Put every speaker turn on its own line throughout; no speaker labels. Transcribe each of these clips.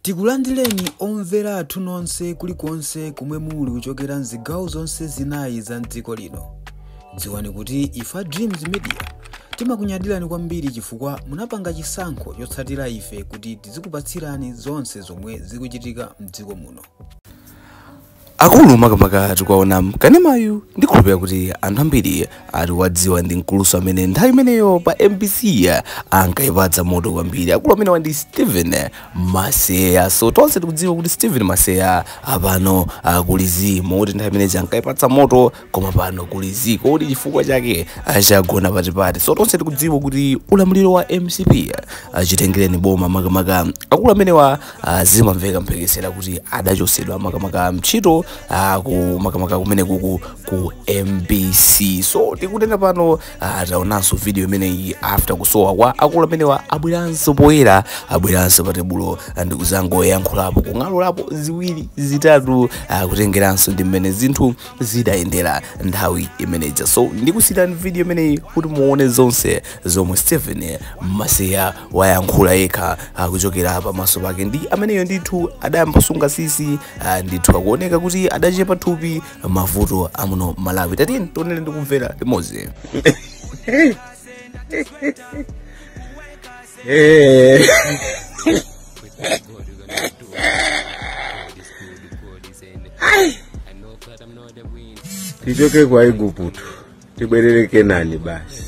Tikulandireni omvera athu nonse kulikonse kumwe muli kuchokera mzigawo zonse zinayi za mdziko lino. Dziwani kuti ifa Dreams Media timakunyadirani kwambiri chifukwa munapanga chisankho chotsatira ife kuti tizikupatsirani zonse zomwe zikuchitika mdziko muno.
Akulu makamaka tikuwaona kanemayu, ndikhulupirira kuti anthu ambiri atiwadziwa ndi mkuluso amene nthawi imeneyo pa MBC ankayipatsa moto kwambiri. Akulu amenewa ndi Stephen Maseya. So tonse tikudziwa kuti Stephen Maseya apano akulizi moti nthawi imeneyi ankayipatsa moto, koma pano kulizi kodi chifukwa chake achagona patipati. So tonse tikudziwa kuti ulamuliro wa MCP achitengereni boma makamaka akulu amenewa zimamveka mphekesera kuti adachosedwa makamaka mchito ku makamaka kumene kuku ku MBC. So tikutenda pano taonanso video imeneyi after kusowa kwa akulu amenewa abweranso poyera, abweranso pa tebulo ndikuzangoyankhulapo kung'alulapo ziwiri zitatu, kutengeranso ndi mmene zinthu zidayendera nthawi imeneja. So ndikusiyirani video imeneyi kuti muone zonse zomwe Stephen Maseya wayankhula yekha kuchokera pamaso pake. Ndi ameneyo ndithu adayambasunga sisi, ndithu akuoneka kuti adachepa thupi mavuto amuno Malawi. Tatiyeni tionere ndikumvera limodzi.
Tichoke kwa Igupto tibwerere Kenani basi.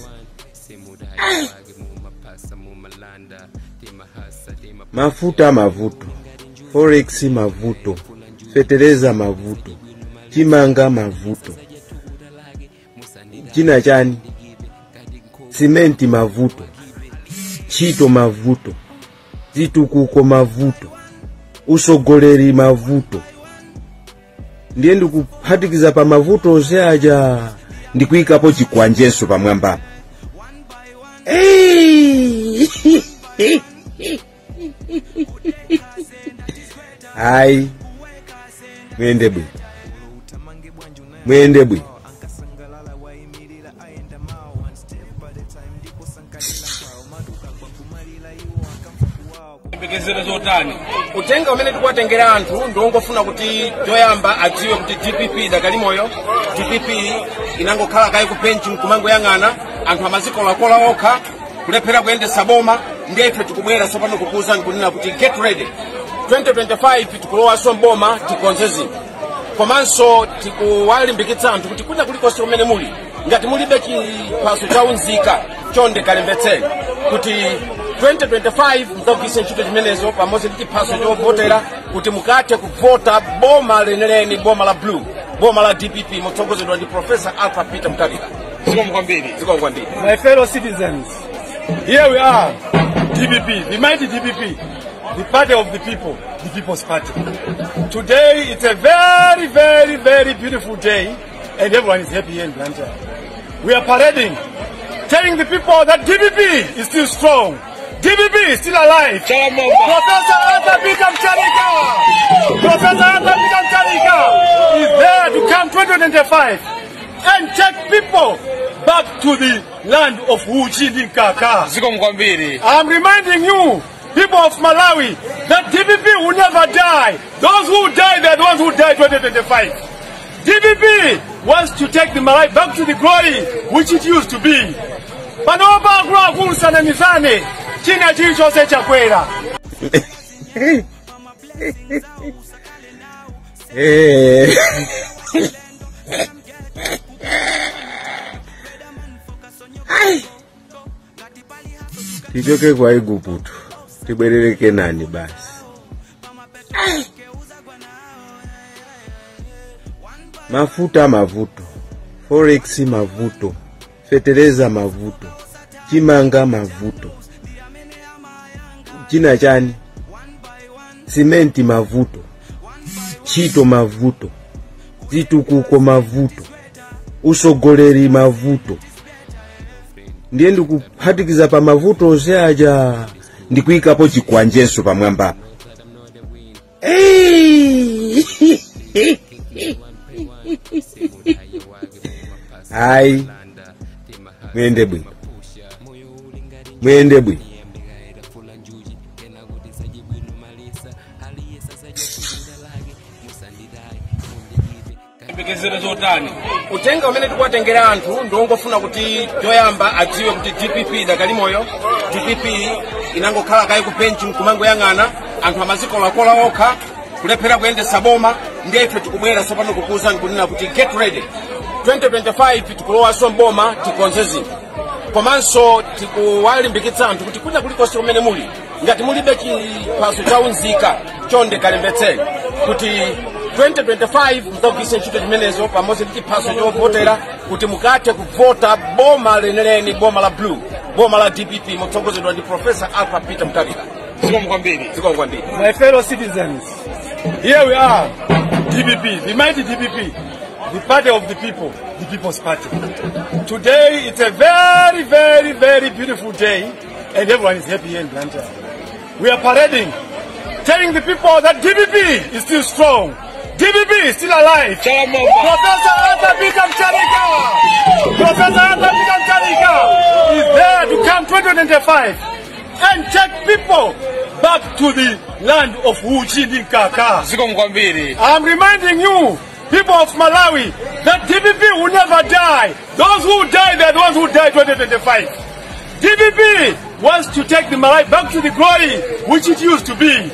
Mafuta mavuto, forex mavuto, fetereza mavuto, chimanga mavuto, china chani, simenti mavuto, chito mavuto, zitukuko mavuto, usogoleri mavuto. Ndiye ndikuphatikiza pa mavuto onse aja ndikuyikapo chikwanjenso pamwamba. Ayi, mwende bwino, mwende bwino.
Kutenga umene tikuwatengera anthu ndiwongofuna kuti choyamba adziwe kuti DPP idakali moyo. DPP inangokhala kayi ku bench nkumangoyang'ana anthu amazikolakola okha kulephera kuyendesa boma. Ndiye ife tikubwera tsopano kukuwuzani kunena kuti get ready, 2025 tikulowanso mboma, tikonze zinthu. Komanso tikuwalimbikitsa anthu kuti kuna kulikonse kumene muli, ngati mulibe chiphaso cha unzika chonde kalembetseni kuti 2025 mukagwiritse ntchito chimenezo pamodzi ndi chiphaso chovotera kuti mukathe kuvota boma leneleni, boma la blue, boma la DPP motsogozedwa ndi Professor Arthur Peter Mutharika. Zikomo kwambiri, zikomo kwambiri.
My fellow citizens, here we are, DPP, the mighty DPP, the party of the people, the People's Party. Today it's a very, very, very beautiful day and everyone is happy here in Blantyre. We are parading, telling the people that DPP is still strong. DPP is still alive. Professor Arthur Peter Mutharika, Professor Arthur Peter Mutharika is there to come 2025 and take people back to the land of Uchi ndi Mkaka.
Zikomo kwambiri.
I'm reminding you, people of Malawi, that DPP will never die. Those who die, they're the ones who die 2025. DPP wants to take the Malawi back to the glory which it used to be. Panopa akuluakulu sanamizane, china chilichonse chakwera.
Tichoke kwa Igupto tibwerere Kenani basi. Mafuta mavuto, forex mavuto, fetereza mavuto, chimanga mavuto, china chani, simenti mavuto, chito mavuto, zitukuko mavuto, usogoleri mavuto. Ndiye ndikuphatikiza pa mavuto onse aja ndikuyikapo chikwanjenso pamwamba. Ayi, mwende bwino, mwende bwino.
Aliyesa zajakulira lake musanditaye mundikipe.
Mbekezero zotani? Uthenga umene tikuwatengera anthu ndiwongofuna kuti choyamba adziwe kuti DPP idakali moyo. DPP inangokhala kaye ku bench nkumangoyang'ana, anthu amazikolakola okha, kulephera kuyendetsa boma. Ndiye ife tikubwera tsopano kukuwuzani kunena kuti get ready, 2025 tikulowanso mboma, tikonze zinthu. Komanso tikuwalimbikitsa anthu kuti kwina kulikonse kumene muli, ngati mulibe chiphaso cha unzika, chonde kalembetseni kuti 2025 mukagwiritse ntchito chimenezo pamodzi ndi chiphaso chovotera kuti mukathe kuvota boma leneleni, boma la blue, boma la DPP motsogozedwa ndi Professor Arthur Peter Mutharika.
Zikomo kwambiri.
Zikomo kwambiri.
My fellow citizens, here we are, DPP, the mighty DPP, the party of the people, the People's Party. Today it's a very, very, very beautiful day, and everyone is happy here in Blantyre. We are parading, telling the people that DPP is still strong, DPP is still alive. Professor Arthur Peter Mutharika, Professor Arthur Peter Mutharika is there to come 2025 and take people back to the land of uchi ndi mkaka.
Zikomo kwambiri.
I'm reminding you, people of Malawi, that DPP will never die. Those who die, they're the ones who die 2025. DPP wants to take the Malawi back to the glory which it used to be.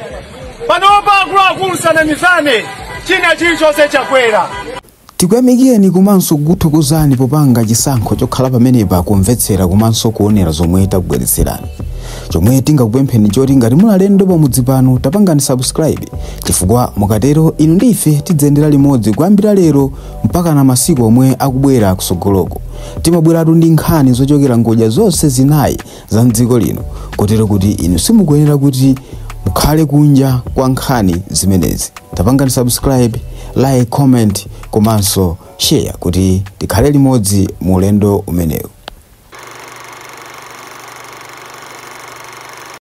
Panopa akuluakulu sanamizane, china chilichonse chakwera.
Tikuyamikeni komanso kukuthokozani popanga chisankho chokhala pamenepa kumvetsera komanso kuonera zomwe takubweretserani. Chomwe tingakupempheni choti ngati muli alendo pamudzi pano, tapangani subscribe, chifukwa mukatero inu ndi ife tidzayendera limodzi kuyambira lero mpaka na masiku omwe akubwera kusogoloko. Timabweratu ndi nkhani zochokera ngodya zonse zinayi za mdziko lino, kotero kuti inu simukuyenera kuti mukhale kunja kwa nkhani zimenezi. Tapangani subscribe, like, comment komanso share kuti tikhale limodzi mu ulendo umenewu.